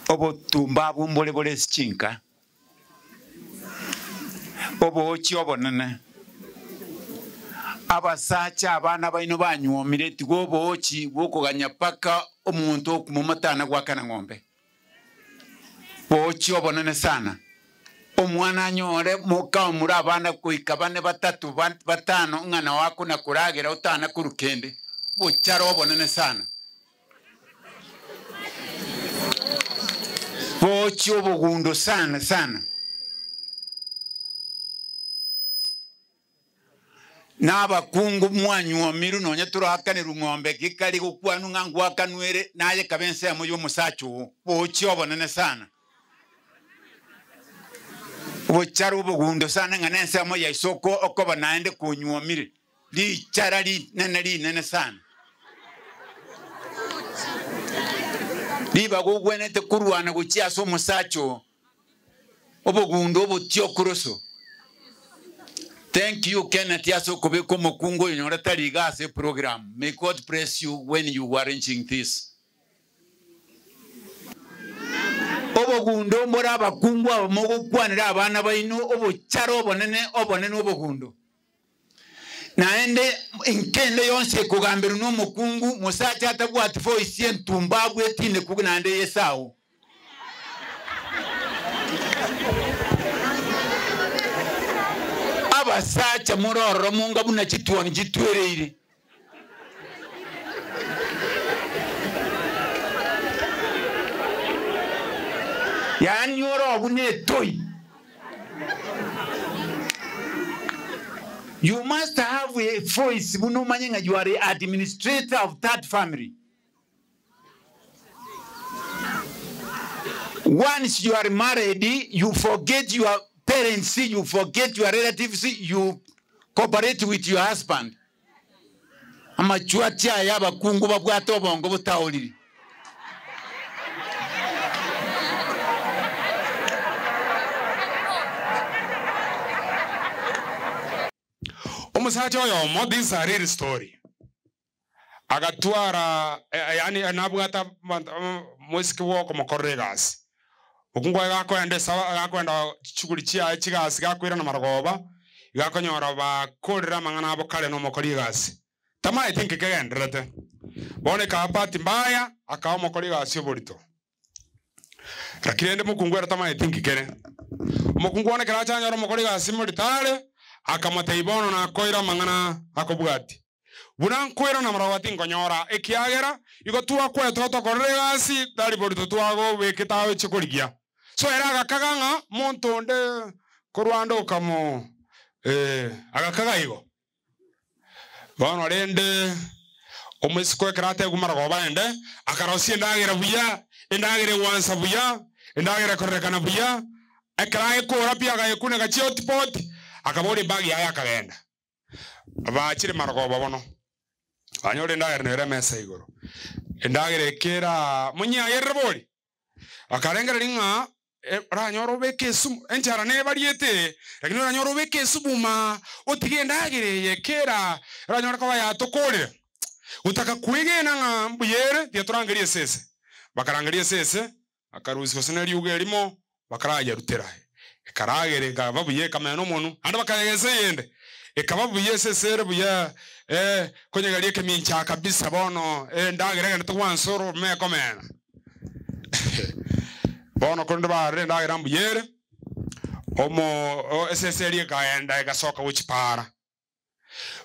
Obotumbabu mbore bore ase chinka, oboochi obonene. Abasacha abana baino banyuomire tiga oboochi bw'okoganya mpaka omonto okuma motana goakana ng'ombe. Boochi obonene sana. Omwana anyore mokaumura abana goika bane batato batano ng'a nao akona koragera otana korwa kende. Bochara obonene sana. Boochi obogundo sana sana. Na abakungu mwanyuomirwe nonya toraakanerwe ng'ombe gekare gokwanwa ng'a ngwakanwere, naye kabe ensemo y'omosacha oo. Boochi obonene sana. Bochara obogundo sana ng'a nensemo ya isiko okoba naende konyuomire. Richara rinene rinene sana. Ribaga ogwenerete korwana gochia ase omosacha oo, obogundo obotiokoroso. Thank you Kenneth ase okobeka omokungu oyo nyore tari iga ase eprogram. May God bless you when you were arranging this. Obogundo mbore abakungu aba mogokwanera abana baino obochara obonene obonene obogundo. Naende inkende yonsi ekogamberwa nomokungu, mosacha atabwati voice entumbabu etindeku naende y'Esau. Abasacha more ororo monga buna chituoni chitwereire. Yaani ore oo buna etoi. You must have a voice buna omanye ng'a you are a administrator of that family. Once you are married, you forget your parents, you forget your relatives, you cooperate with your husband. Amachwati aya abakungu babwate obongo botaoriri. Omosacha oyomo, this is a real story, agatwara yaani nabwate abanto omosike bwokomokorera egasi. Okwo nkwaye gakoenda esaba gakoenda chishughuli chiaye chigasi gakoirana marogoba, iga akonyora bakorire amang'ana abo kare na omokori egasi. Tamaeti nki kegendererete. Bono ekaba bahati mbaya, akaba omokori egasi oborito. Lakini rende mokungu ere tamaeti nki kere. Omokungu one ekero acha anyore omokori egasi morito are, akamotebia bono nakoire amang'ana akobwatia. Buna nkoirana marogoba tinkonyora, ekiagera igo twakwetwa tokorere egasi, tari borito twagobekete agochia korigia. So ere agakaga ng'a monto onde korwa ande okamo eh, agakaga igo. Bono rende omoiseke ekero ategwa marogoba aende, akarosia endagera buya, endagera egwansa buya, endagera ekororekana buya, ekero agekora pi agayekuneka chihotpot, akaboria ebag yaye akagenda. Baachire marogoba bono, banyora endagera nere emesa igoro. Endagera ekera monyiayerere bori? Bakarengereria ng'a oranyore obeke esumu, enchara nebariete eye, lakini oranyore obeke esumu maa, otige endagera eye kera eranyore koba yatokorire. Gotaka kwegena ng'a mbuya ere, tiga torangerie esese. Bakarangeria esese, bakarusia gose ne riuga erimo, bakarayerutera. Ekaragera ekaba buya ekamena omonwa, naende bakayegesa eyende, ekaba buya esese ere buya, eh, konyegeria ekemincha kabisa bono endagera egenderete gwansa orome ekomena. Bono korende barora endagera mbuya ere, omo esese eria ekaenda egasoka gochia paara.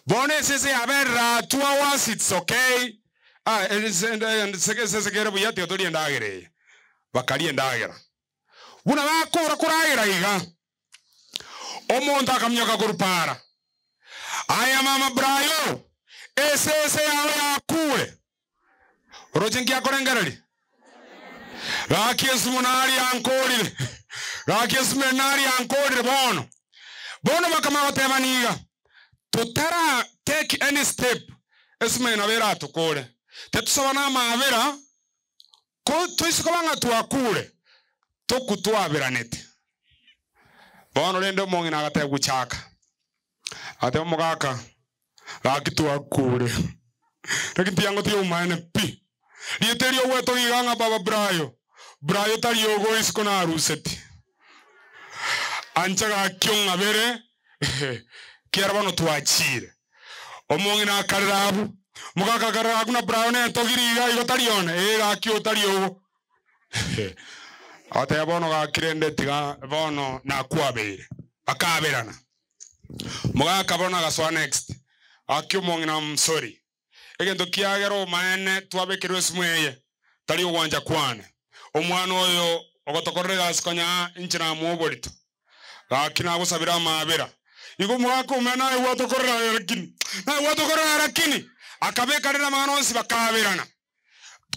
Bono esese yaberera 2 hours it's okay, ah esese kere buya tiga torie endagera eye. Bakaria endagera. Buna bakora koragera iga, omonto akaminyoka korwa paara, Aya mama Brayo, esese yao yakure. Oroche nki akorengereria? Gaki esumo nari yankorire, gaki esumo eri nari yankorire bono. Bono bakamanya gotebania iga, totara take any step, esumo eye nabo eratokore. Tetusaba na amaabera, ko toise koba ng'a twakure, tokwe twaberanete. Bono rende omong'ina agateba gochaka, agateba omogaka, gaki twakure, lakini tiango tiyomaene pi. Rieta eri ogwetogia iga ng'a baba Brayo, Brayo tari ogo isiko naruseti. Ancha gaki ong'abere, kiara bono twachire. Omong'ina akarera abwo, omogaka akarera abwo na Brayo netogiri iga igo tari one, ee gaki otari ogo. Agateba bono gaki rende tiga bono nakwabeire. Bakaberana. Omogaka bono agasoa next, gaki omong'ina I'm sorry. Egento kiagera omaene twabekerwe esumu eye, tari ogwancha kwane. Omwana oyo ogotokorera egasi konya aa, inche namoa oborito. Gaki nagosabire amaabera. Igo omogaka omene naye gwatokorera aya lakini, naye gwatokorera aya lakini, akabeka rire amang'ana onsi bakaaberana.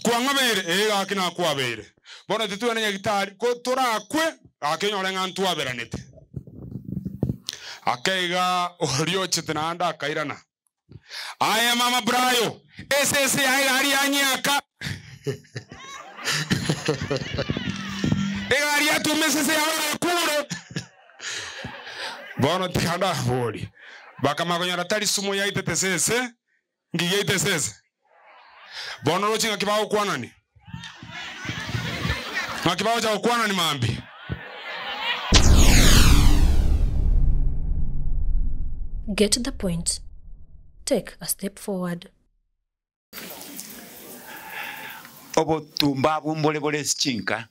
Kwang'abeire? Ee gaki nakwabeire. Bono titwene nyagitari, ko torakwe, gaki onyore ng'a ntwaberanete. Ake iga oria ochete naende akairana. Aye mama Brayo, esese yaye egari yanyiaka. Egari yatuma esese yaye orakure. Bono tiga ndaborie. Bakamanya konyora tari sumu yaitete esese, nki giaita esese? Bono roche ng'aki bagokwanani? Ng'aki bagocha gokwanani mambia? Get the point. Take a step forward. Obotumba abwo mbore bore ase chinka,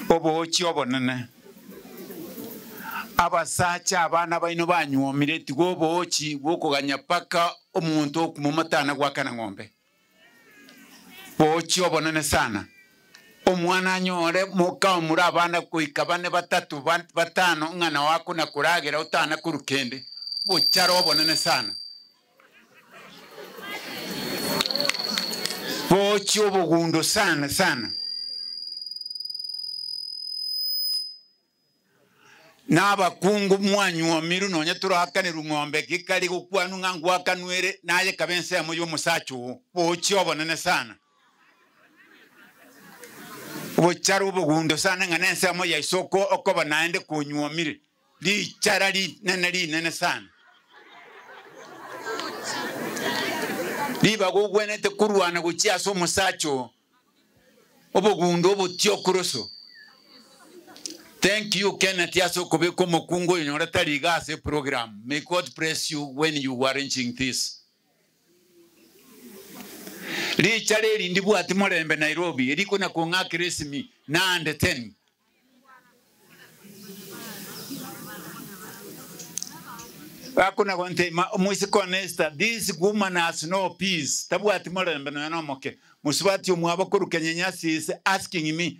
oboochi obonene. Abasacha abana baino banyuomire, tiga oboochi bw'okoganya mpaka omonto okuma motana goakana ng'ombe. Boochi obonene sana. Omwana anyore mokaumura abana goika bane batato batano ng'a nao akona koragera otana korwa kende. Bochara obonene sana. Boochi obogundo sana sana. Na abakungu mwanyuomirwe nonya toraakanerwe ng'ombe gekari gokwanwa ng'a ngwakanwere, naye kabe ensemo y'omosacha oo, bochia obonene sana. Bochare obogundo sana ng'a nensemo ya isiko okoba naende konyuomire, richara rinene rinene sana. Ribaga ogwenerete korwana gochia ase omosacha oo. Obogundo obotiokurusu. Thank you Kenneth ase okobeka omokungu oyo nyore tari iga ase eprogram. May God bless you when you were arranging this. Richara eri ndibwati morembe Nairobi erikona kong'akera esimi naande ten. Gakona gontema omoiseke one Esther, this woman has no peace, tabwati morembe nonya nomoke. Mosubati omwabo korwa Kenyenya is asking me,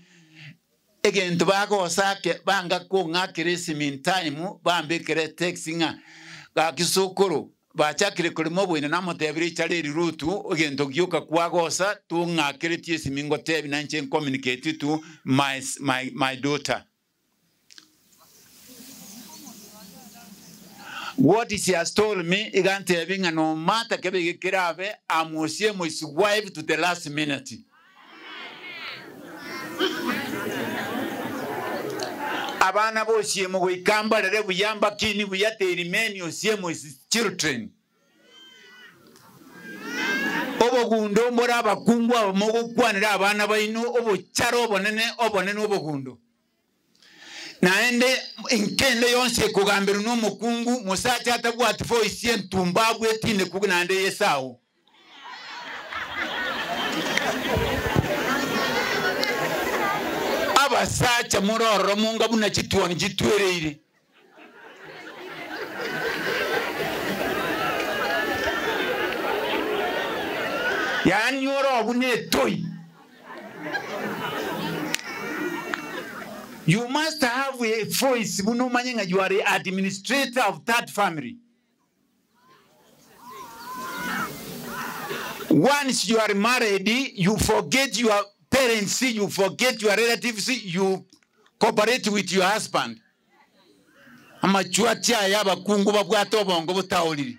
egento bagosake banga kong'akera esimi in time bambekere text ng'a gaki sokoro bachakire korema oboina namotebirie richara eri Rutu egento gioka kwagosa tong'akeretie esimi ngotebi nainche ncommunicate to my, my, my daughter. What she has told me iga antebi ng'a no matter kebe iga kerabe I'm Osiemo his wife to the last minute. Abana ba Osiemo goika mbarere buya mbakini buya they remain Osiemo his children. Obogundo mbore abakungu aba mogokwanera abana baino obochara obonene obonene obogundo. Naende nkende yonsi ekogamberwa nomokungu mosacha atabwati voice entumba abwetine ku naende Esau. Abasacha more ororo monga buna chituoni chitwereire. Yaani ore oo buna etoi. You must have a voice buna omanye ng'a you are a administrator of that family. Once you are married, you forget your parents, you forget your relatives, you cooperate with your husband. Amachwati aya abakungu babwate obongo botaoriri.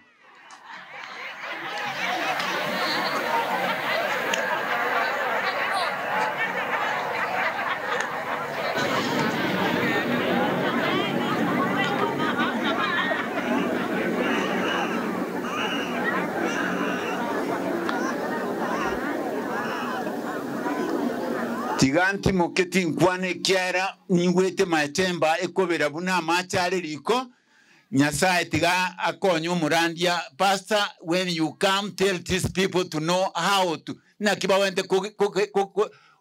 Tiga ntimoke tinkwana ekiagera nyigwete maechemba ekobera buna amache are riko. Nyasaye tiga akonye omorandia. Pastor, when you come tell these people to know how to naki bawente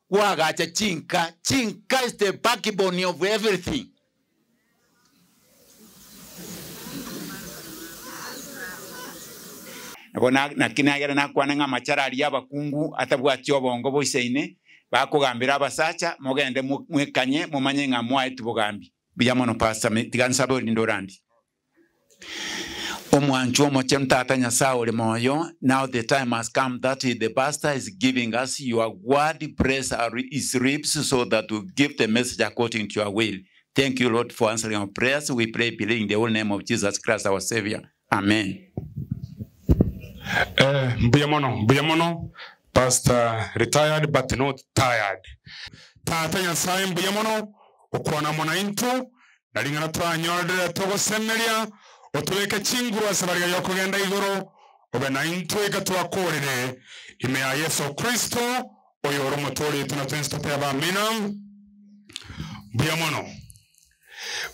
kwagacha chinka. Chinka is the backbone of everything. Nabo naki nagera nakwana ng'a amachara aria abakungu atabwati obongo boisaine, bakogambera abasacha, mogende mwekanye, momanye ng'a mwaetwe bogambi. Buya mono Pastor, tiga nsabe orinde orandi. Omwanchwa omochenu Tata Nyasaye ore moyo, now the time has come that the pastor is giving us your word, bless our his lips so that we give the message according to your will. Thank you, Lord, for answering our prayers. We pray believing in the holy name of Jesus Christ, our Savior. Amen. Mbuya mono, mbuya mono, Pastor retired but not tired. Tata Nyasaye mbuya mono, okwana mono intwe, na ring'ana twanyorire togosemeria, otubeke chinguru ase bariga yokogenda igoro, obe na intwe eka twakorire, ime ya Yesu Kristo, oyo ore omotoretwe na twensi toteba amina. Mbuya mono.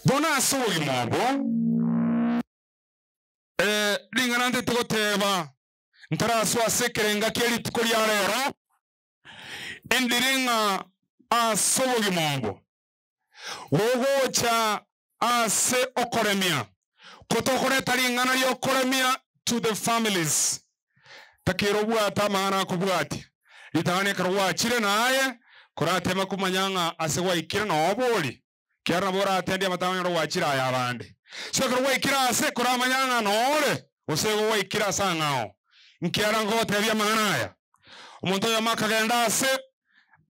Bono ase obogima obo, ring'ana ntete goteba, ntaraswa ase ekerenga kia rituko ria rero, endire ng'a ase obogima obo, gogocha ase okoremia, kotokoreta ring'ana ria okoremia to the families. Takero obwate amang'ana akobwatia. Ritang'ani ekero gwachire naye, korateme komanya ng'a ase gwaikire noo obori, kiagera nabo oratendie amatang'ani onyore gwachire aya abande. So ekero gwaikire ase, koramanya ng'a nore, gose igo gwaikire ase ang'ao. Nkiara ngogotebia amang'ana aya. Omonto oyomo akagenda ase,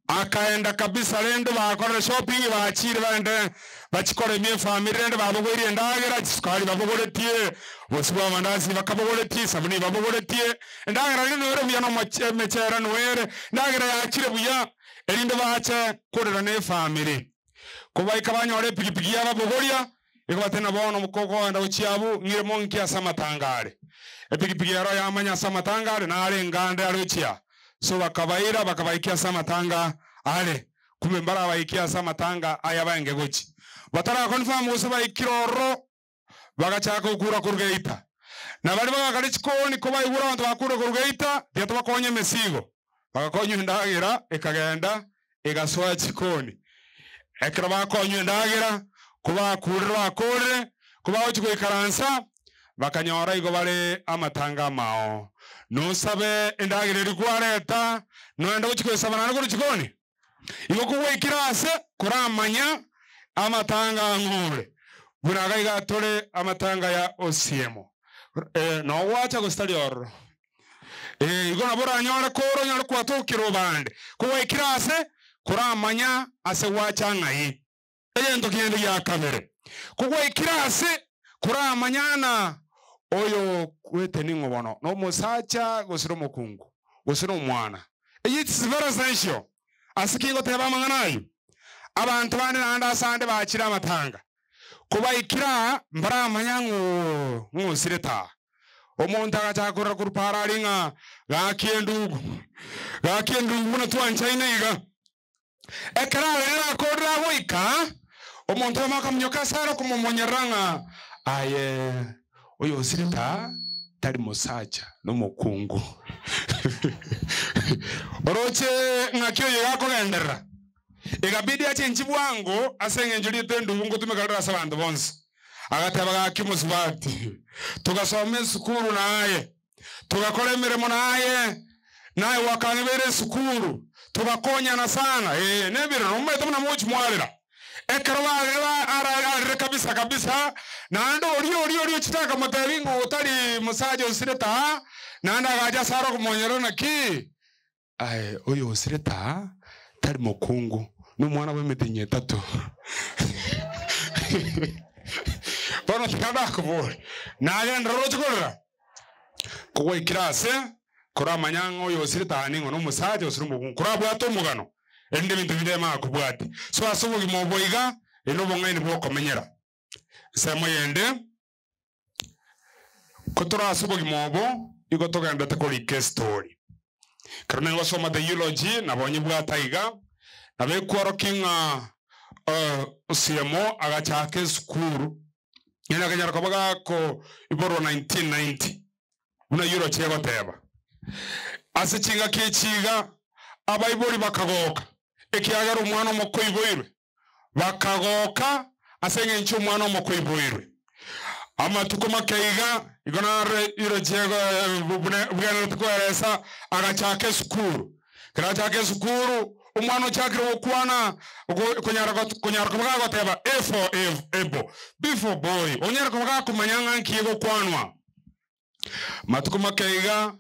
akaenda kabisa rende bakorire shopping bachire baende bachikoremia efamiri rende babogoirie endagera, chisukari babogoretie, obosie bwa amandasi bakabogoretie, esabuni babogoretie, endagera rende noere buya na omoche emechere noere, endagera yachire buya, erinde bache korera na efamiri. Kobaika banyora epikipiki yababogoria, igo bateba bono mokogoenda gochia abwo, ng'ire monki ase amatanga are. Epikipiki ero yamanya ase amatanga are, nare engande are gochia. So bakabaira bakabaikia ase amatanga are. Kumbe mbarabaikie ase amatanga aya baenge gochia. Batara confirm gose baikire ororo, bagachaka gokura korwa geita. Na baria bagakare chikoni kobaigure abanto bakure korwa geita, tiga tobakonye emesigo. Bagakonywa endagera, ekagenda, egasoa chikoni. Ekero bakonywa endagera, kobakurire bakorire, kobagochia goikaransa, bakanyora igo bare amatanga amao. Nosabe endagera eria kwareta, noende gochia koesaba naende korwa chikoni? Igo kogwaikire ase, koramanya amatanga ang'ore. Buna iga iga tore amatanga ya osiemo. Nogwacha gose tari ororo. Igo nabo oranyore kore onyore kwatokire obande. Kogwaikire ase, koramanya ase gwacha ng'ai. Egento kende gia kabere, kogwaikire ase, koramanya na oyo kwete ning'o bono, nomosacha gose nomokungu, gose nomwana. Eyio it's very essential. Ase ki ngoteba amang'ana ayio? Abanto bande naende ase ande bachire amatanga. Kobaikire aa, mbaramanya ng'o ng'osirete aa. Omonto agachaka korora korwa para aria ng'a gaki endugu, gaki endugu buna twanchaine iga. Ekero arerire akorire agoika, omonto oyomo akamonyoka ase are okomomonyerera ng'a aye oyo osirete aa tari mosacha nomokungu. Oroche ng'aki oyo iga akogenderera? Egabidi achenchi bwango ase eng'encho rieta endugu ngotumeka rire ase abanto bonsi. Agateba gaki mosubati, togasoma esukuru naye, togakora emeremo naye, naye gwakang'ebeire esukuru, togakonyana sana, ee, nebirero omanyete buna mogochi mwarera. Ekero barire ararire kabisa kabisa, naende oria oria oria ochete akamotebia ng'a otari mosacha osirete aa, naende agacha ase are okomonyerera naki, aye oyo osirete aa tari mokungu, nomwana bw'emetienyi etato. Bono tiga ndakobore, nagenderera oroche korera, kogwaikire ase koramanya ng'a oyo osirete aa ning'o, nomosacha gose nomokungu, korabwate omogano, erinde ebinto binde biamanye kobwatia. So ase obogima obo iga, eri nobong'aini bwokomenyera. Ensemo eyende, ko tore ase obogima obo, igo togenderete korika estory. Ekero nengosoma the eulogy, nabo nyebwate aiga, Nabo ekworokia ng'a Osiemo agachaka esukuru, yaani akanyara koba gakoiborwa 1990, buna Yuroche egoteba. Ase chingaki echi iga, abaibori bakagoka, ekiagera omwana omoke oiboirwe, bakagoka ase eng'encho omwana omoke oiboirwe. Amatuko make iga, igo naro Yuroche buna bwenerete koeresa, agachaka esukuru. Ekero achaka esukuru, omwana ochakire gokwana, konyara konyara koba gagoteba A for apple, B for boy, onyare koba gakomanya ng'a nki egokwanwa. Matuko make iga,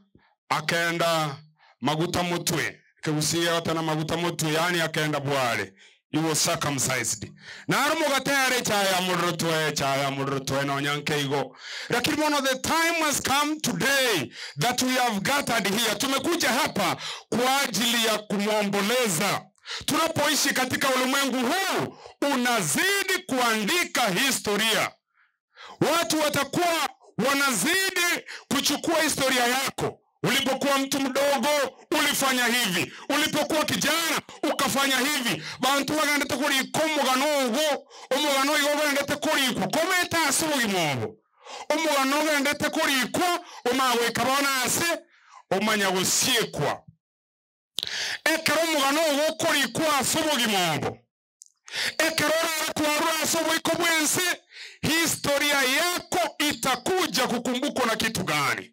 akenda maguta motwe, ekegusii gegoteba maguta motwe, yaani akenda bware, he was circumcised. Naro mogatera echaye ya morero toe, echaye ya morero toe nonya nke igo. Lakini bono the time has come today that we have gathered here, tumekuja hapa kwa ajili ya kumwomboleza. Tunapoishi katika ulimwengu huu unazidi kuandika historia. Watu watakuwa wanazidi kuchukua historia yako. Ulipokuwa mtu mdogo ulifanya hivi, ulipokuwa kijana ukafanya hivi. Bantu bagendete korika omogano ogo, omogano oigo ogendete korikwa kometa ase obogima obo. Omogano ogendete korikwa omagweka bono ase omanya gosiekwa. Ekero omogano ogo okorikwa ase obogima obo, ekero orare kwarwa ase oboiko bwa ense, historia yako itakuja kukumbukwa na kitu gani?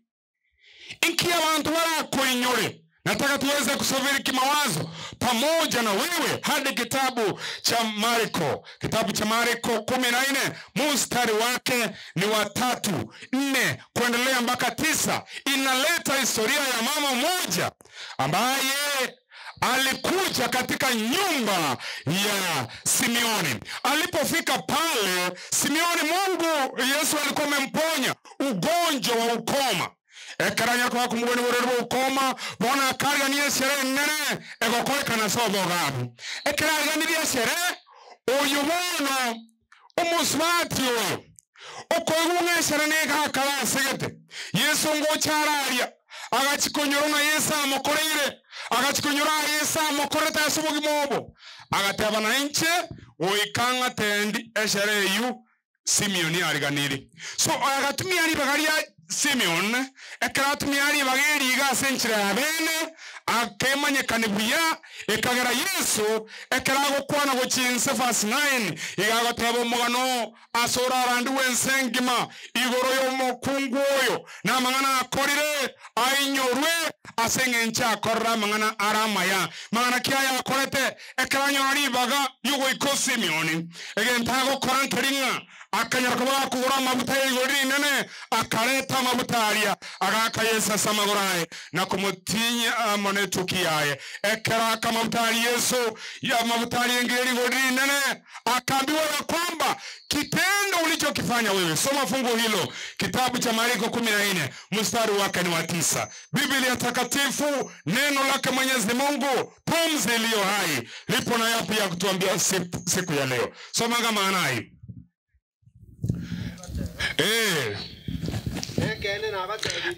Inki abantu barakoinyore. Nataka tuweze kusafiri kimawazo pamoja na wewe hadi kitabu cha Marko, kitabu cha Marko 14 mstari wake ni wa 3, 4 kuendelea mpaka 9. Inaleta historia ya mama mmoja ambaye alikuja katika nyumba ya Simeoni. Alipofika pale, Simeoni, Mungu Yesu alikuwa amemponya ugonjwa wa ukoma. Ekaranya kwa kumugoni borero ukoma, bona akarigania sherehe nene egokorekana sobo gabu. Ekaragania sherehe uyu bono omuswati oyo okoigwa ng'a eshere niga asigete. Yesu ngochararia agachikonyora ng'a Yesu amokoreire, agachikonyora Yesu amokorete ase obogima obo. Agateba na inche goika ng'atendi eshere eywo Simeoni ariganiri. So agatumia ribaga ria Simeon, ekero atumia ribaga eriga ase enchera ya bene, akemanyekani buya, ekagera Yesu ekero agokwana gochinse verse 9, iga agoteba omogano ase orarandi bwense engima igoro y'omokungu oyo na amang'ana akorire ainyorwe ase eng'encho akorera amang'ana ara amaya. Mang'ana ki aya akorete ekero anyora ribaga riogoika Simeoni, egento agokora nkeri ng'a akanyara koba gakogora amabuta ya igoro rinene, akareta amabuta aria agaka Yesu ase amagoro aye na komotinya amo na etuki yaye. Ekero aka amabuta aria Yesu ya amabuta aria engire rigoro rinene, akaambiwa ya kwamba kitendo ulichokifanya wewe. Soma fungu hilo, kitabu cha Mariko 14 mstari wake ni wa 9. Biblia takatifu, neno lake Mwenyezi Mungu, pumzi iliyo hai, lipo na yapi ya kutuambia siku ya leo. Soma kama anai.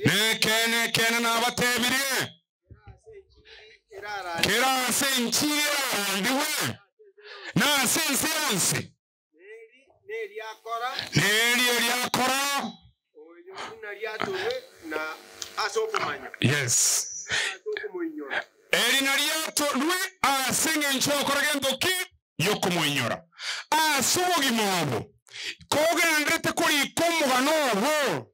Nekene kene na batebirie. Kera ase enchira ndiwe. Na ase ense yonsi. Neri eriakora. Yes. Eri nariatorwe ase eng'encho okora gento ki yokomoinyora. Ase obogima obo kogenderete korika omogano obo,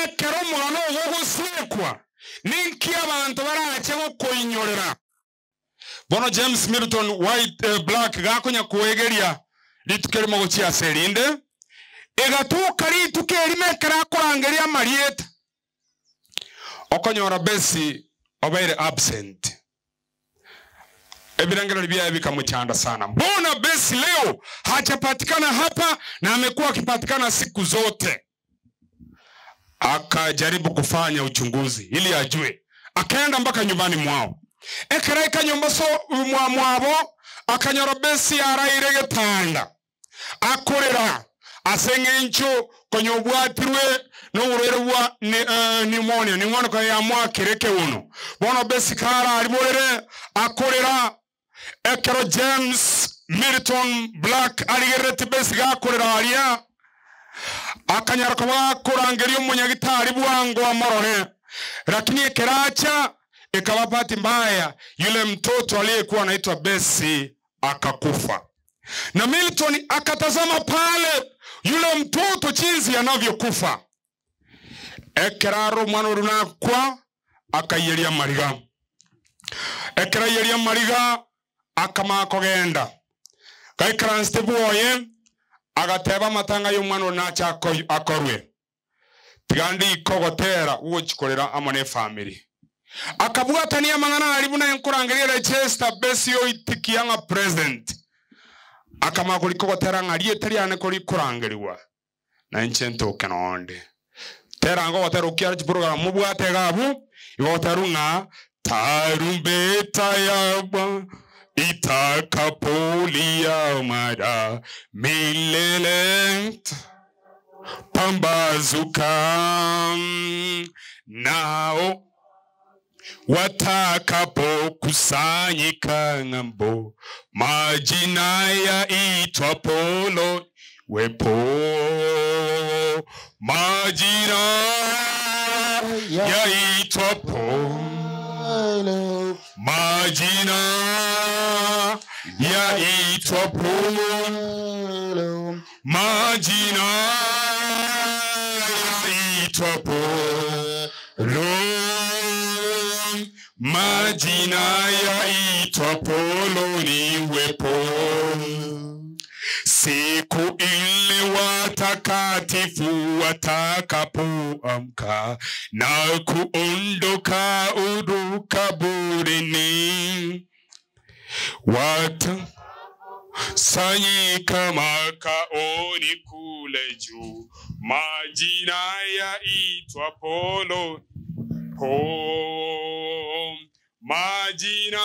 ekero omogano obo ogosiekwa ninki abanto barache gokoinyorera. Bono James Milton White Black gakonya kuegeria rituko erimo gochia ase erinde, egatuka rituko erimo ekero akorangeria amarieta, okonyora Besi obeire absent. Ebirangelo bia bikamuchanda sana. Mbona Besi leo hajapatikana hapa na amekuwa akipatikana siku zote? Akajaribu kufanya uchunguzi ili ajue. Akaenda mpaka nyumbani mwao. Ekeraika nyumba so mwa mwabo, akanyora Besi araire getanda. Akorera ase eng'encho konyobwatirwe n'oborwaire bwa pneumonia, pneumonia kwa ya mwakire keuno. Bono Besi kara ariborere akorera. Ekero James Milton Black arigereretie Bessie gakorera aria, akanyara koba gakorangeria omonyagitari bwango amorore, lakini ekero acha, ekaba bahati mbaya, yule mtoto aliyekuwa anaitwa Bessie akakufa. Na Milton akatazama pale yule mtoto jinsi anavyokufa. Ekero are omwana oria nakwa, akaiyeria amariga. Ekero aiyeria amariga, akamanya kogenda. Gaikaransete bwoye, agateba amatanga ya omwana oria nache akorwe. Tiga ndike ogotera gogochikorera amo na efamiri. Akabwatania amang'ana aria buna enkorangeria Leicester Bessie oitikia ng'a president. Akamanya korika ogotera ng'a rieta riane korikorangerigwa, na inche ntoke nonde. Tera ngogotera okiara chiprogram mobwate iga abwo, igo ogoterwa ng'a tarumbeta yabwa itakapolia mara milele pambazuka nao watakapokusanyika ng'ambo, majina yaitwa polo wepo, majina yaitwa po, majina yaitwa polo, majina yaitwa polo, majina yaitwa polo niwepo. Siku ile watakatifu watakapoamka na kuondoka uru kaburini, watasanyika makaoni kule juu, majina yaitwa polo po, majina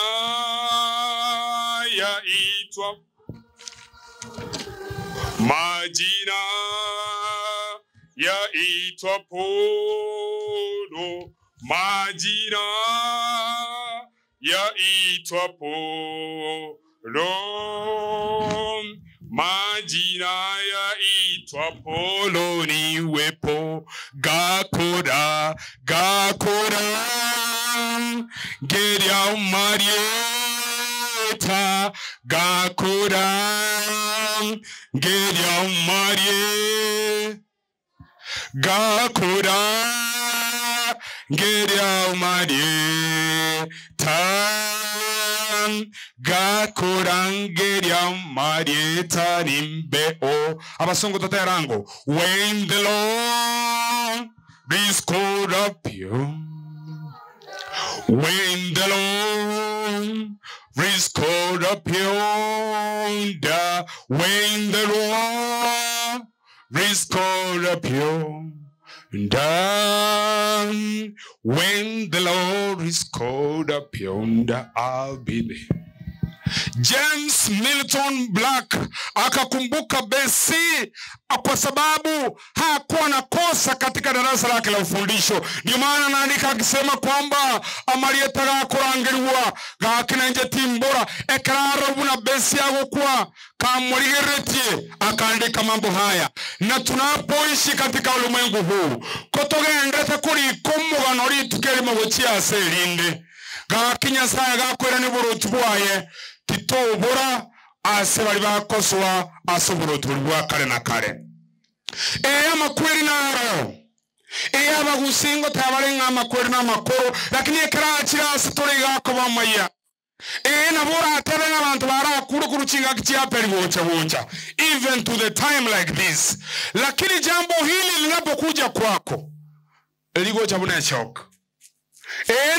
yaitwa, majina yaitwa polo, majina yaitwa polo, majina yaitwa polo niwepo. Gakora, gakora, ngeria marieta, gakora, ngeria marie, gakora, ngeria marieta, gakora, ngeria marieta nimbeo. Abasongo taterango, when the Lord is called up you, when the Lord is called up yonder, when the Lord is called up yonder, when the Lord is called up yonder, I'll be there. James Milton Black akakumbuka Bessie kwa sababu hakuwa na kosa katika darasa lake la ufundisho. Ndio maana anaandika akisema kwamba amalieta gakurangirwa gakinenje timbora ekararo na Bessie agukwa kamurigeretie, akaandika mambo haya. Na tunapoishi katika ulimwengu huu kotogendete kuri kumugano ritukerimo guchia serinde gakinya saya gakwira ni burutu bwaye titobora ase bari bakoswa ase oburutu bwa kare na kare. Eya makweri naro eya bagusingo tabare nga makweri na makoro, lakini ekarachira ase tore gakoba maya. Eya nabora atebe n'abantu barakuru kuruchinga kichiaperi bocha bocha even to the time like this. Lakini jambo hili linapokuja kwako ligocha buna shock.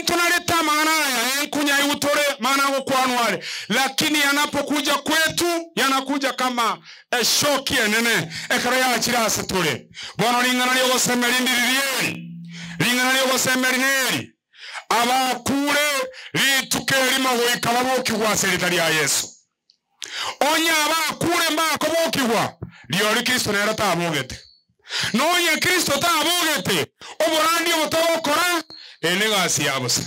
Tunaleta maana ya nkunya utore maana gukwanware, lakini yanapokuja kwetu yanakuja kama shoki enene ekero yakira asitore. Bwana lingana lyo gosemeri ndirieri lingana lyo gosemeri neri abakure lituke lima goika babokigwa serita lya Yesu. Onya abakure mbako bokigwa lyori Kristo nera tabogete. Nonya Kristo tabogete oborandi obotogokora enegasi yabusa.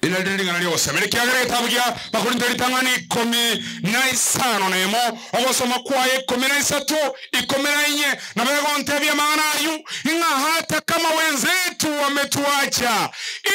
Eri narire ring'ana ri'ogosema. Ekiagera egetabu gia Bakorinto ritang'ani 15, ogosoma kwaye 13, 14, nabo egontebia amang'ana ayio, ng'a hata kama wenzetu wametuacha,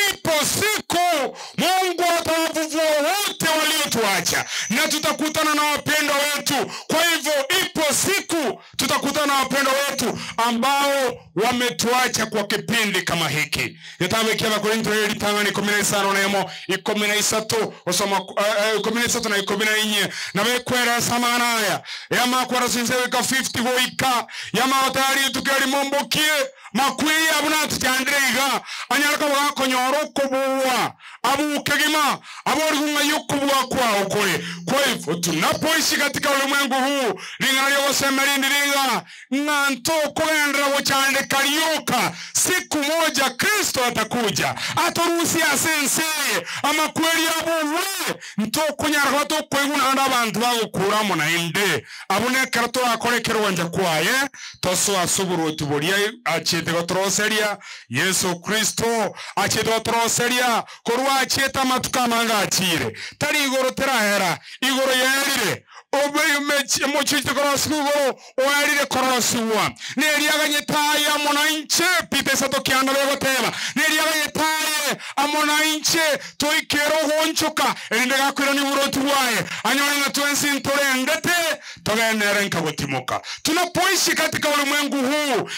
ipo siku Mungu atawafufua wote waliotuacha na tutakutana na wapendwa wetu. Kwa hivyo ipo siku tutakutana na wapendwa wetu ambao wametuacha kwa kipindi kama hiki. Getabu kia Bakorinto ritang'ani 15, 13, osoma 13 na 14, na bekweresa amang'ana aya yamakwara sinse wika 50 goika yamagotari tukeri mombokie makwei abuna tuchandire iga anyaraka bakonyora okobua abukegima aborigung'a yokobua kwao kore. Kwa hivyo tunapoishi katika ulimwengu huu ring'ana ryogosema rindi ringa ng'anto kogendera gochandeka rioka siku moja Kristo atakuja atorusia ase enseye amakweri abuwe ntokonyara koba tokoiguna ande abanto bagokuramo naende abo nekero torakore ekerwanja kwaye tosoa ase oborwoti boria achiete gotoroseria Yesu Kristo achiete gotoroseria korwa achiete amatuko amange achire tari igoro terahera igoro yerire mochiche korosiwa igoro oerire korosiwa neriaganyetaye amo na inche pita isato kianda begoteba neriaganyetaye amo na inche toikere ogonchoka erinde gakwira ni buroti bwaye anyore ng'a twensi ntorendete togenere nkagotimoka. Tunapoishi katika ulimwengu huu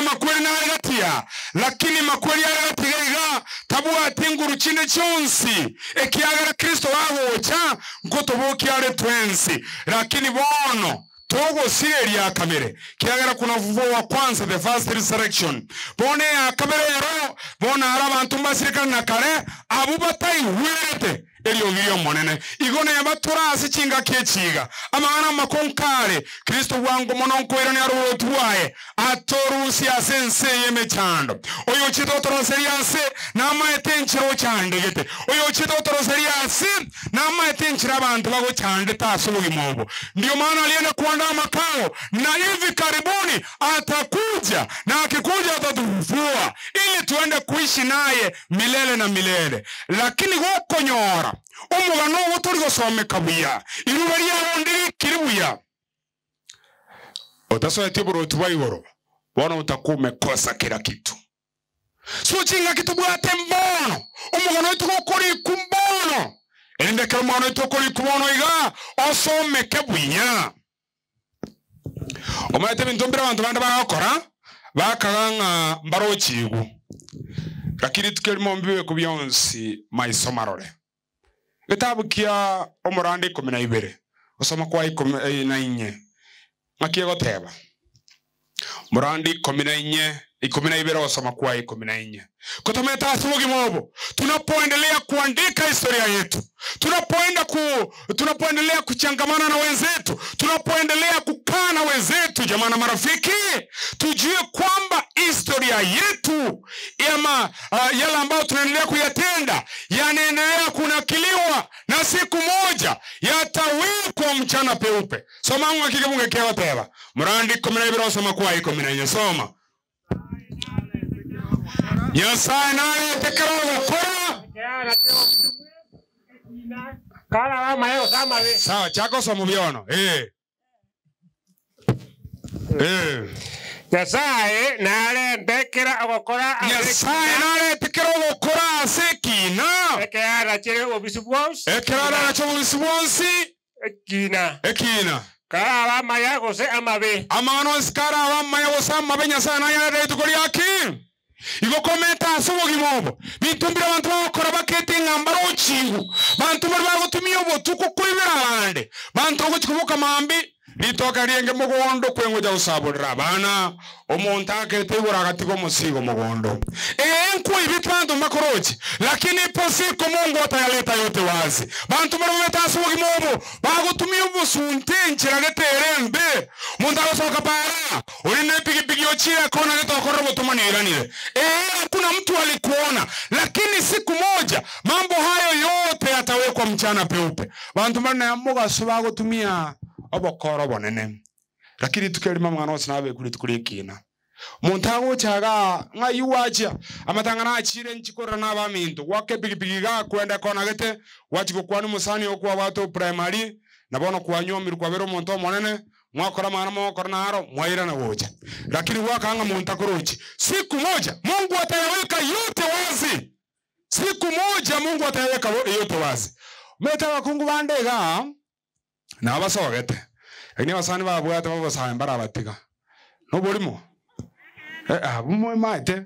makweli naregatia lakini makweli aregatiga iga tabwati nguru chinde chionsi ekiagera Kristo wagocha nkotobokia twensi lakini bono togosireria kamere kiagera kuna ufufuo wa kwanza, the first resurrection bone ya kamere ero bona ara abantu mbasirikana na kare abu bataigwerete eriogi omonene igo neba torase chingaki echiga amang'ana makonkare Kristo bwango mono nkoirania aroroti bwaye atorusia ase ense y'emechando oyo ochete gotoroseria ase namaete enchera ochandegete oyo ochete gotoroseria ase namaete enchera abantu bagochandete ase obogima obo. Ndio maana alienda kuandaa makao na hivi karibuni atakuja na akikuja atatufufua ili tuende kuishi naye milele na milele. Lakini gokonyora omugano ogo tori gosomeka buya iruba riao ndirikiri buya otasoetie oboroti bwa igoro bono utakuwa umekosa kila kitu. So chingaki tobwate mbono omugano oito gokoriku mbono erinde ekero omogano oito okoriku bono iga osomeke buya omanyete ebinto mbire abanto bande bagokora bakaga ng'a mbarochigu lakini tukerimo mbibeku bionsi maiso marore. Getabu kia omorande 12 osoma kwa 14 ng'aki egoteba morande 14 12 osoma kwa 14 kotometa ase obogima obo tunapoendelea kuandika historia yetu, tunapoendelea kuchangamana na wenzetu, tunapoendelea kukaa na wenzetu, jamaa na marafiki, tujue kwamba historia yetu ama yale ambayo tunaendelea kuyatenda yanaendelea kunakiliwa na siku moja yatawekwa mchana peupe. Soma ng'aki kebunge murandi 12 osoma kwa 14 soma Nyasaye naretekera ogokora sawa chako somo biono Nyasaye narembekera ogokora Nyasaye naretekera ogokora ase ekina ekeara kire obisi bwonsi ekerara nakyo obobisi bwonsi ekina ekina karaba amaya gose amabe amang'ana onsi karaba amaya gose amabe Nyasaye nayarere rituko riaki igo komenta ase obogima obo bintumbire abantu bagokora bakete ng'a mbarochigu bantu bari bagotumia obotuko koibera abande bantu ogochikoboka mambi ritoka rienge mogondo kwengoja gosaborera abana omonto akete igoro agatiga omosigo mogondo enkuibi bantu mbakorochi lakini ipo siku Mungu atayaleta yote wazi bantu bari babete ase obogima obo bagotumia obosunte enchera getere embe omonto agosoka para ori na epikipiki ochire kona getokorera obotumaniranire hakuna mtu alikuona lakini siku moja mambo hayo yote yatawekwa mchana peupe bantu bari na mogaso bagotumia obokoro bonene lakini tukerima mwana wose nabe kuri tukuri kina Omonto agocha igaa, ng'ai gwachia? Amatang'ana achire inchi korora na abaminto, goaka epigipigi igaa kwenda ekonagete, gwachia gokwania omosani oo kwabwate o primary, na bono kwanywomirwe kwabeire omonto omonene, mwakora amang'ana mogokora naro, mwairana gocha. Lakini gwakanga ng'a monto akorochie. Siku moja, Mungu atayaweka yote wazi. Siku moja Mungu atayaweka yote wazi. Omanyete abakungu bande igaa, nabo basogete, lakini abasani babwate babosae mbarabatiga. Noborimo? Eh, abwo momaete.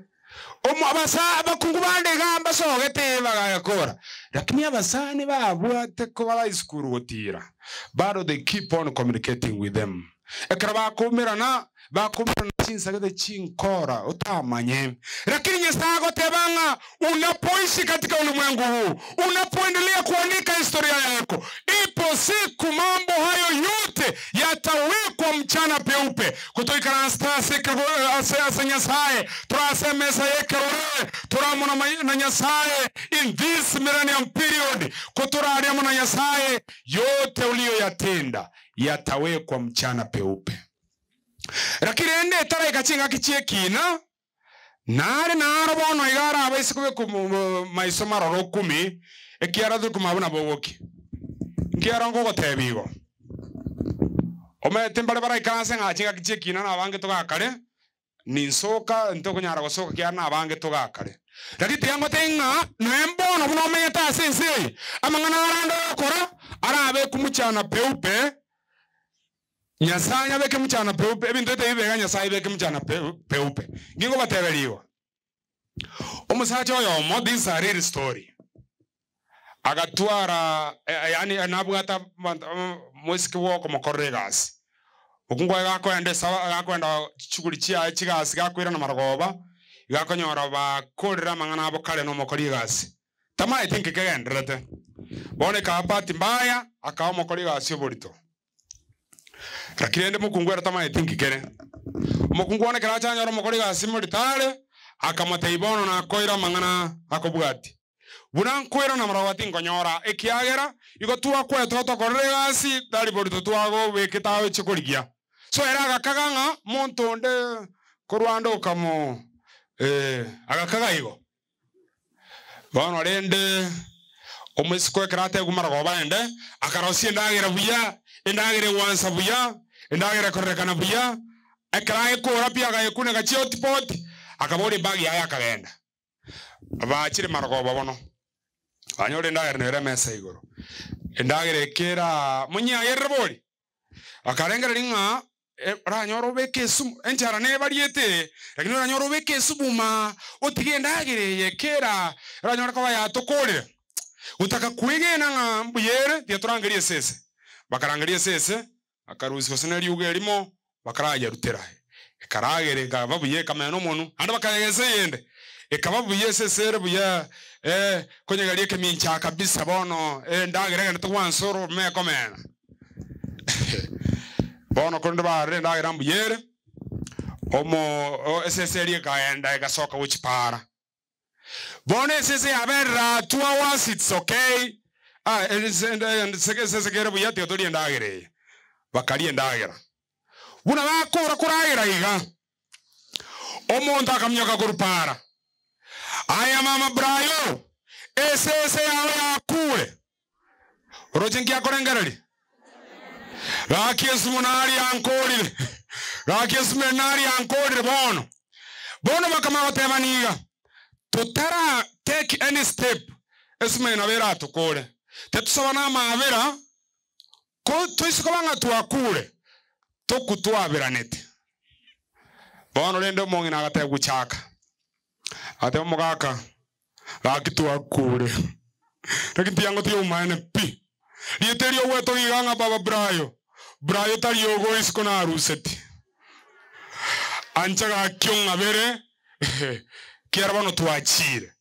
Omo abasa abakungu bande iga mbasogete bagakora, lakini abasani babwate kobara esukuru gotira, bado they keep on communicating with them. Ekero bakoumerana, bakoumerana chinsagete chinkora otamanye. Lakini Nyasaye agoteba ng'a unapoishi katika ulimwengu huu, unapoendelea kuandika historia yako, ipo siku mambo hayo yote yatawekwa mchana peupe. Kotoikaransa ase ekero- ase ase Nyasaye, torase emesa y'ekerore, toramo na mai- na Nyasaye in this millennium period, kotorare amo na Nyasaye, yote uliyoyatenda yatawekwa mchana peupe. Lakini rende etaraika ching'aki chi'ekina, nare naro bono iga arabaise kobekwa maiso maroro okumi, ekiagera tori komanya buna bogokia. Nkiaro nkogotebia igo, omanyete mbare baraikaranse ng'a ching'aki chi'ekina nabange togakare, ninsoka ntokonyara gosoka ekiagera nabange togakare. Lakini tiga ngotebie ng'a nonya mbono buna omenyete ase ense eye, amang'ana arande ogokora arabekwe mchana peupe, Nyasae abeke mchana peupe, ebinto bitari bibe iga Nyasae abeke mchana peupe. Inki ngobateberia igo? Omosacha oyomo, this is a real story, agatwara yaani nabwate abanto omosike bwa okomokorera egasi. Okwo nkwaye gakoenda esaba gakoenda chishughuli chiaye chigasi gakoirana marogoba, iga akonyora bakorire amang'ana abo kare na omokori egasi. Tamaeti nki kegendererete. Bono ekaba bahati mbaya, akaba omokori egasi oborito. Lakini rende mokungu ere tamaeti nki kere. Omokungu one ekero acha anyore omokori egasi morito are, akamotebia, Bono nakoire amang'ana akobwatia. Buna nkoirana marogoba tinkonyora, ekiagera igo twakwete otokorere egasi, tari borito twagobekete aoche korigia. So ere agakaga ng'a monto onde korwa ande okamo eh, agakaga igo. Bono rende omoiseke ekero ategwa marogoba ende, akarosia endagera buya, endagera egwansa buya, endagera ekororekana buya, ekero aekora pi agayekuneka chiotipoti, akaboria ebag yaye akagenda. Bachire marogoba bono, banyora endagera nere emesa igoro, endagera ekera monyiagerere bori. Akarengereria ng'a oranyore obeke esumu, enchara nebariete eye, lakini oranyore obeke esumu maa, otige endagera eye kera eranyore koba yatokorire. Gotaka kwegena ng'a mbuya ere, tiga torangerie esese. Bakarangeria esese, bakarusia gose ne riuga erimo, bakarayerutera. Ekaragera ekaba buya ekamena omonwe, naende bakayegesa eyende, ekaba buya esese ere buya, konyegeria ekemincha kabisa bono endagera egenderete gwansa orome ekomena. Bono korende barora endagera mbuya ere, omo esese eria ekaenda egasoka gochia paara. Bono esese yaberire atua once it's okay, ah esese kere buya tiga torie endagera eye. Bakaria endagera. Buna bakora koragera iga, omonto akaminyoka korwa paara, Aya mama Brayo, esese yao yakure. Oroche nki akorengereria? Gaki esumo naria ankorire, gaki esumo eri naria ankorire bono. Bono bakamanya gotebania iga, totara take any step, esumo eye nabo eratokore. Tetusaba na amaabera, ko toise koba ng'a twakure, tokwe twaberanete. Bono rende omong'ina agateba gochaka, agateba omogaka, gaki twakure, lakini tiango tiyomaene pi. Rieta erio ogwetogia iga ng'a baba Brayo, Brayo tari ogo isiko naruseti. Ancha gaki ong'abere, kiara bono twachire.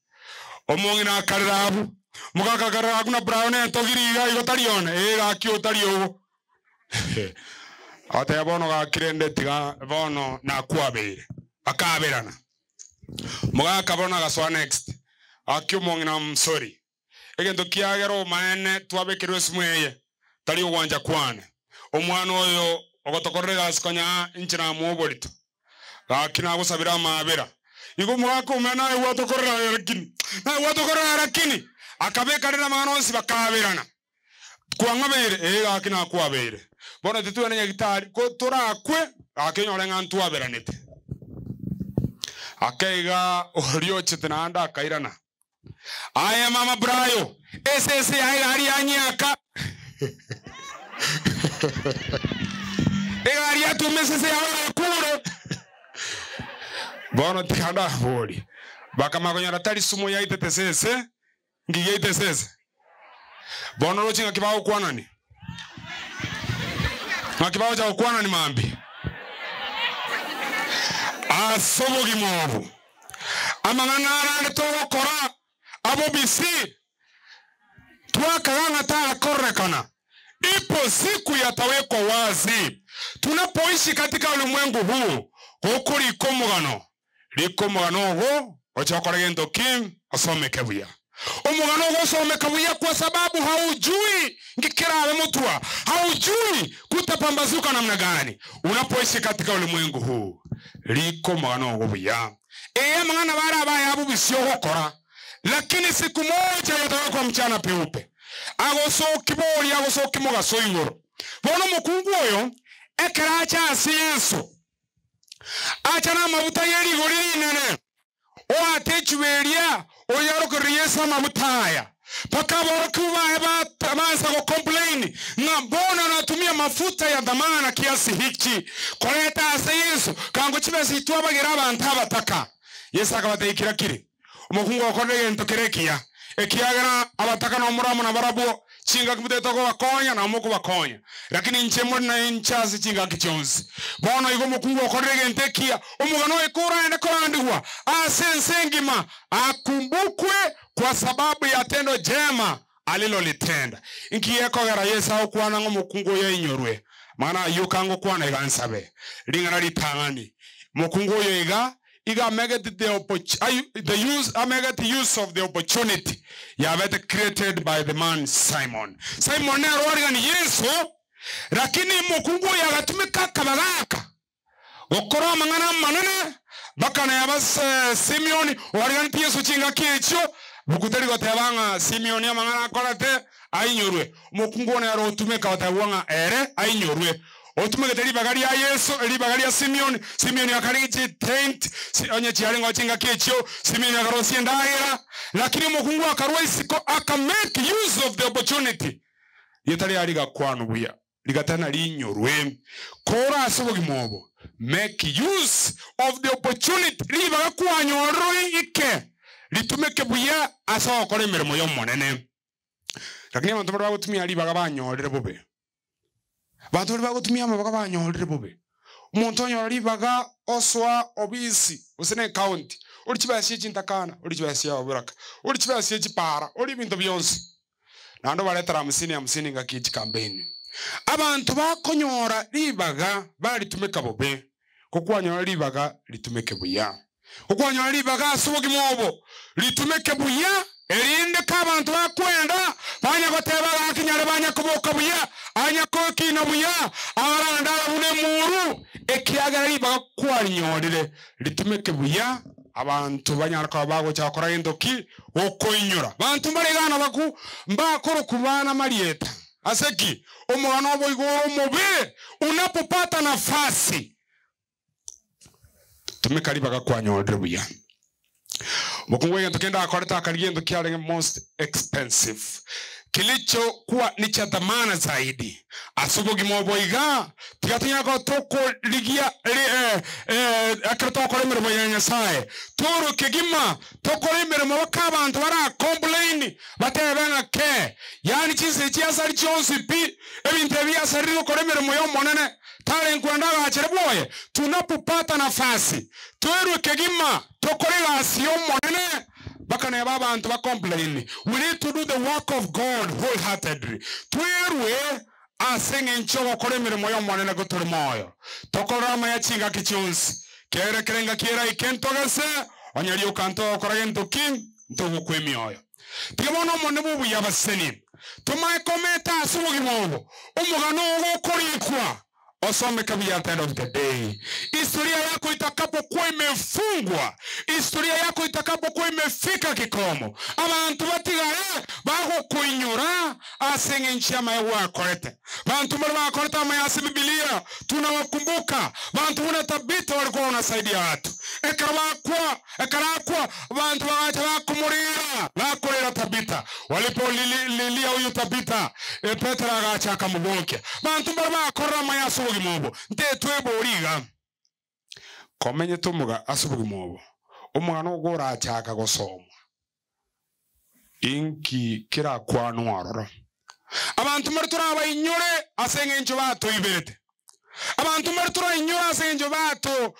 Omong'ina akarera abwo, omogaka akarera abwo na Brayo nentogiri iga igo tari one, ee gaki otari ogo. Agateba bono gaki rende tiga bono nakwabeire. Bakaberana. Omogaka bono agasoa next, gaki omong'ina I'm sorry. Egento kiagera omaene twabekerwe esumu eye, tari ogwancha kwane. Omwana oyo ogotokorera egasi konya inche namoa oborito. Gaki nagosabire amabera. Igo omogaka omene naye gwatokorera aye lakini, naye gwatokorera aye lakini, akabeka rire amang'ana onsi bakaberana. Kwang'abeire? Ee gaki nakwabeire. Bono titwene nyagitari, ko torakwe, gaki onyore ng'a ntwaberanete. Ake iga oria ochete naende akairana. Aye mama Brayo, esese yaye egari yanyiaka. Egari yatuma esese yaye yakure. Bono tiga ndaborie. Bakamanya konyora tari sumu yaitete esese, nki giaita esese? Bono roche ng'aki bagokwanani? Ng'aki bagocha gokwanani mambia? Ase obogima obo, amang'ana arande togokora abobisi, twakaga ng'a tarakororekana. Ipo siku yatawekwa wazi. Tunapoishi katika ulimwengu huu, gokorika omogano, Rika omogano ogo oche gokora gento ki? Osomeke buya. Omogano ogo osomeke buya kwa sababu haujui nki kerabe motwa, haujui kutapambazuka namna gani unapoishi katika ulimwengu huu. Rika omogano ogo buya. Ee amang'ana bare abaye abobisi ogokora, lakini siku moja yatawekwa mchana peupe. Agosoki boria agosoki mogaso igoro. Bono omokungu oyo ekero acha ase Yeso, Acha namabuta ye rigori rinene, oate echuba eria, oyarokerere Yeso amabuta aya. Mpaka aborokigwa baye baansa gocomplain ng'a mbona natumia mafuta ya dhamana kiasi hiki koreta ase Yeso, kango chibesa echi twabagera abanto abataka. Yeso akabatebia kira kiri, Omokungu okorire egento kere ekiya, ekiagera abataka nomoro amo nabarabwo, chingaki motagete kobakonya, nabo mokobakonya, lakini inche more nainche ase chingaki chionsi. Bono igo omokungu okorire egento ekiya, omogano oye koraende korandigwa ase ense engima, akumbukwe kwa sababu ya tendo jema alilolitenda. Inki gekogera Yeso agokwana ng'a omokungu oyo ainyorwe? Amang'ana ayio kangokwana iga nsabe ring'ana ritang'ani. Omokungu oyo iga Iga amegete the the use amegete use of the opportunity yabete created by the man Simon. Simon nere oarigani Yeso, lakini omokungu oyo agatumeka akabagaka gokora amang'ana amanene mpaka neba Simeon oariganeti Yeso chingaki echio, buku teri goteba ng'a Simeon amang'ana akorete ainyorwe. Omokungu oyo nere otumeka gotebwa ng'a ere ainyorwe. Otumegete ribaga ria Yeso, ribaga ria Simioni. Simioni akarigia chitent, onye chiarengeo chingaki echio, Simioni akarosia endagera, lakini omokungu akarua isiko aka make use of the opportunity. Rieta riaye rigakwanwa buya, rigatana rinyorwe. Kore ase obogima obo, make use of the opportunity, ribaga kwanyorire oike, ritumeke buya ase ogokora emeremo y'Omonene. Lakini abanto baria bagotumia ribaga banyorire bobe. Abanto baria bagotumia amabaga banyorire bobe. Omonto onyora ribaga osoa obisi gose na ecounty, ori chibesa chie chintakana, ori chibesa chia oboraka, ori chibesa chie chipara, ori ebinto bionsi. Naende obaretera hamsini hamsini ngaki ye chikampeni. Abanto bakonyora ribaga baritumeka bobe, ko kwanyora ribaga ritumeke buya. Okwanyora ribaga ase obogima obo ritumeke buya, erinde k'abanto bakwenda banya goteba gaki nyare banya koboka buya, anya kokina buya, abarande ara buna emuru, ekiagera ribaga kwarinyorire ritumeke buya, abanto banyare koba bagocha gokora gento ki? Gokoinyora. Banto mbare iga nabaku mbakorokwa bana marieta. Ase ki? Omogano obo igo ore omobe, unapopata nafasi. Tumeka ribaga kwanyorire buya. Omokungu egento kende akorete akarigia egento kiarenge most expensive, kilichokuwa ni cha thamana zaidi. Ase obogima obo iga, tiga tonyare koba tokorigia ekero togokora emeremo ya Nyasaye, tworwe kegima tokore emeremo mpaka abanto bara complain batebe ng'a kee, yaani chinsa echi chiasari chionsi pi, ebinto ebi biasarire gokora emeremo y'Omonene. Tare nkwenda agachere bwoye, tunapopata nafasi, twerwe kegima tokore egasi y'Omonene, mpaka neba abanto ba complain, we need to do the work of God wholeheartedly, twerwe ase eng'encho y'ogokora emeremo y'Omonene gotore moyo, tokorore amaya chingaki chionsi, kere kera engaki eraike ntogese, onye rioka ntogokora gento ki, ntogokwa emioyo. Tiga bono Omonene bw'obuya abasesenie, tomae kometa ase obogima obo, omogano ogo okorikwa. Osome kabia at the end of the day. Historia yako itakapokuwa imefungwa, historia yako itakapokuwa imefika kikomo, abantu batigare bagokuinyora ase eng'encho y'amaye gwakorete. Bantu mbare bakorete amaye ase Bibilia tunawakumbuka. Bantu buna Tabitha walikuwa wanasaidia watu, ekero bakwa ekarakwa bantu bagacha bakumurira bakorera Tabitha, walipolililia huyu Tabitha Petero agacha akamubokia. Bantu mbare bakorera amaye ase obogima obo ntetwebori iga komenyete omoga ase obogima obo omwana ogo orachaka gosomwa inki kirakwanwa ororo abantu mbare torabainyore ase eng'encho batoiberete abantu mbare torainyore ase eng'encho bato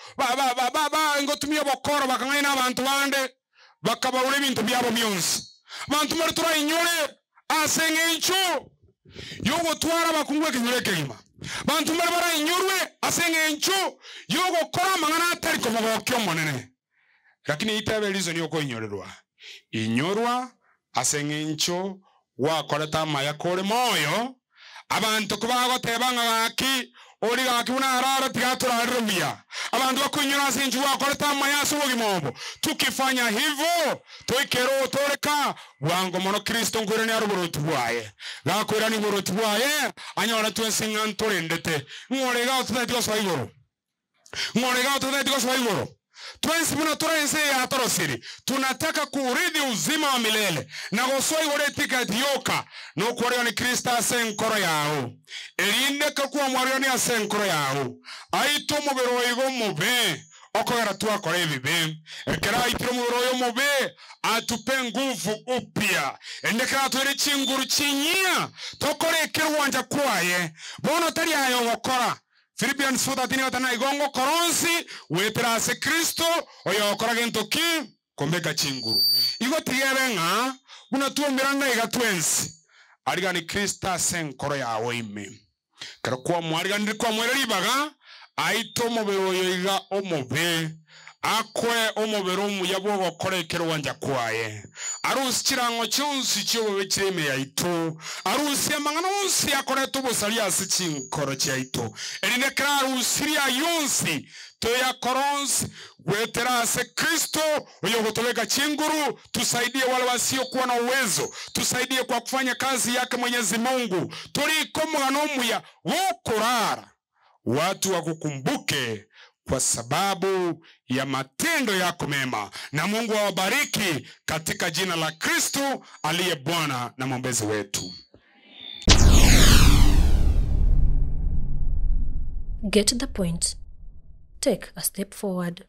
ngotumia obokoro bakang'aina abantu bande bakabaura ebinto byabo bionsi abantu mbare torainyore ase eng'encho yogotwara abakungu ekenyoro ekegima bantu mbare barainyurwe ase eng'encho yogokora amang'ana atari komogokia omonene lakini itebe erizo niyo okoinyorerwa inyorwa ase eng'encho gwakorete amaya kore moyo abantu kobagoteba ng'a gaki ori gaki buna arara tigatorarire buya abantu bakoinyora ase eng'encho gwakorete amaya ase obogima obo tukifanya hivyo toikere otoreka bwango mono Kristo nkoirania are oboroti bwaye gakoirania oboroti bwaye anyore twensi ng'a ntorendete ng'ore iga ototeti gosoa igoro ng'ore iga ototeti gosoa igoro twensi buna tore ense yatorosiri tunataka kuurithi uzima wa milele na gosoa igoro etiketi yoka nokwarigani Kristo ase enkoro yao erinde kakwamwarigani ase enkoro yao aito omobere oigo omobe okogera twakora ebibe ekero aitire omobere oyo omobe atupe nguvu upya ende ekero atwere chinguru chinyia tokore ekerwanja kwaye bono tari aye ogokora Philippians 4:13 gatana igongo koronsi wetera ase Kristo oyo okora gento ki kombeka chinguru igo tigebe ng'a buna tuomerana iga twensi arigani Kristo ase enkoro yawe ime kero kwamwariganire kwamwere ribaga aito omobere oyo iga omobe akwe omobere omuya bwogokora ekerwanja kwaye arusi chirango chionsi chiobobe chire ime yaito arusi amang'ana onsi akorete obosari ase chinkoro chiaito erinde ekero arusirie ayonsi toyakoronsi gwetera ase Kristo oyo gotobeka chinguru. Tusaidie wale wasiokuwa na uwezo, tusaidie kwa kufanya kazi yake Mwenyezi Mungu. Toriko omogano omuya gokorara watu wakukumbuke kwa sababu ya matendo yako mema, na Mungu awabariki katika jina la Kristo aliye Bwana na mwombezi wetu. Get the point. Take a step forward.